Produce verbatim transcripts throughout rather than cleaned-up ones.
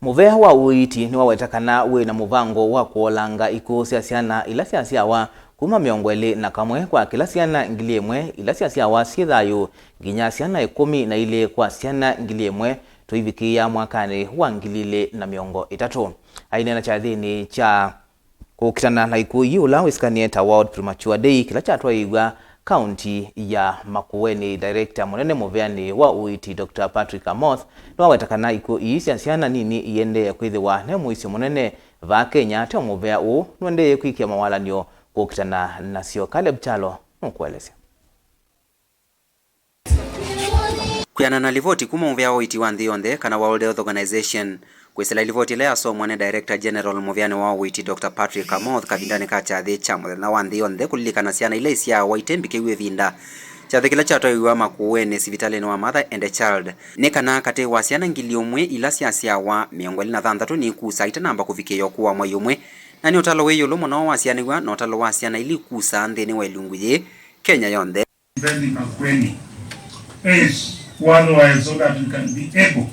Mũvea wa ũiiti nĩwaweta kana wĩ na mũvango wa kũolanga ikw'ũ sya syana ila syasyawa kuma mĩongo ĩlĩ na kamwe kwa kĩla syana ngili ĩmwe ila syasyawa syĩ thayũ, nginya syana ĩkũmi na ilĩ kwa syana ngili ĩmwe tũivikĩĩa mwakanĩ wa ngili ilĩ na mĩongo ĩtatũ. Aineena kyathĩnĩ kya kũkitana na ikw'ũ ii, ũla wĩsĩkanĩe ta World Premature Day, kĩla kyatwaĩĩw'a kaunti ya Makueni, director mũnene mũveanĩ wa ũiiti, Doctor Patrick Amoth, nĩwaweta kana ikw'ũ ii sya syana nini iendee kwĩthĩwa ne mũisyo mũnene vaa Kenya, ateo mũvea ũũ nũendee kwĩkĩa mawalany'o kũkitana nasyo. Caleb Kyalo nũkũelesya. Kwĩanana na livoti kuma mũvea wa ũiiti wa nthĩ yonthe, kana World Health Organization, kwĩsĩla livoti ĩla yasomwa nĩ Director General mũveanĩ wa ũiiti, Doctor Patrick Amoth, kavindanĩ ka kyathĩ kya mũthenya wa nthĩ yonthe kũlilikana syana ila isyawa ite mbikĩu ĩvinda, kyathĩ kĩla kyatwaiwa Makueni sivitalĩnĩ wa Mother and Child, nĩ kana katĩ wa syana ngili ũmwe ila syasyawa, mĩongo ĩlĩ na thanthatũ nikusaa itanamba kũvikĩĩa ũkũũ wa mwei ũmwe, na nĩ ũtalo wĩ ĩũlũ mũno wasyaanĩw'a na ũtalo wa syana ila ikusaa nthĩnĩ wa ĩlungu yĩĩ Kenya yonthe. Benny Makueni is worldwide so that we can be able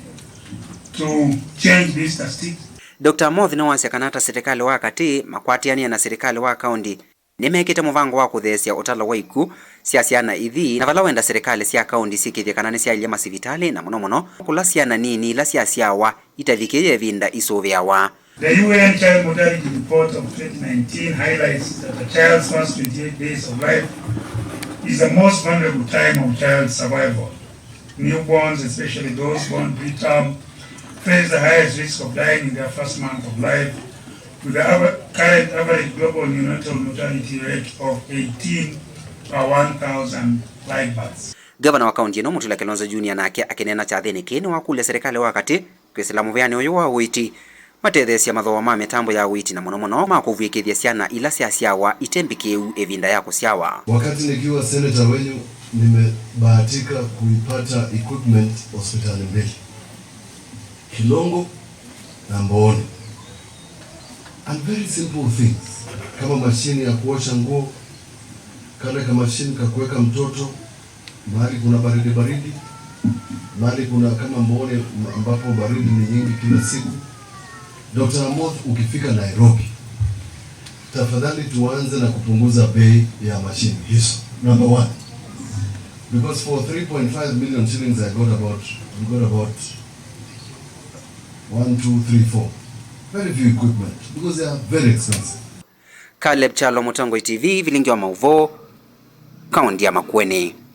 to change these statistics. Doctor Amoth nĩwasya kana ta silikalĩ wa katĩ makwatĩanĩe na silikalĩ wa kaũnti nĩmekĩte mũvango wa kũtheesya ũtalo wa ikw'ũ sya syana ithi, na vala wenda silikalĩ sya kaũnti syĩkĩĩthye kana nĩsyaĩlya masivitalĩ, na mũno mũno kũla syana nini ila syasyawa itavikĩĩe ĩvinda isũvĩawa. The U N Child Mortality Report of twenty nineteen highlights that a child's first twenty-eight days of life is the most vulnerable time of child survival. Newborns, especially those born preterm, face the highest risk of dying in their first month of life, with the aver-, current average global neonatal mortality rate of eighteen per one thousand live births. Gavana wa kaunti ĩno, Mutula Kilonzo Junior, nake akĩneena kyathĩnĩ kĩĩ nĩwakũlya silikalĩ wa katĩ kwĩsĩla mũveanĩ ũyũ wa ũiiti, matetheesya mathooa ma mĩtambo ya ũiiti, na mũno mũno ma kũvw'ĩkĩthya syana ila syasyawa ite mbikĩĩu ĩvinda ya kũsyawa. Wakati nikiwa seneta wenyu, nimebahatika kuipata equipment hospitali mbili, Kilongo na Mbooni. And very simple things, kama mashini ya kuosha nguo, kale ka mashini ka kuweka mtoto, mahali kuna baridi baridi, mahali kuna kama Mbooni ambapo baridi ni nyingi kila siku. Doctor Amoth, ukifika Nairobi, tafadhali tuanze na kupunguza bei ya mashini hizo. Number one. Because for three point five million shillings, I got about, we got about one, two, three, four. Very few equipment because they are very expensive. Caleb Kyalo, Mũtongoi T V, Vilingi wa Maũvoo, kaunti ya Makueni.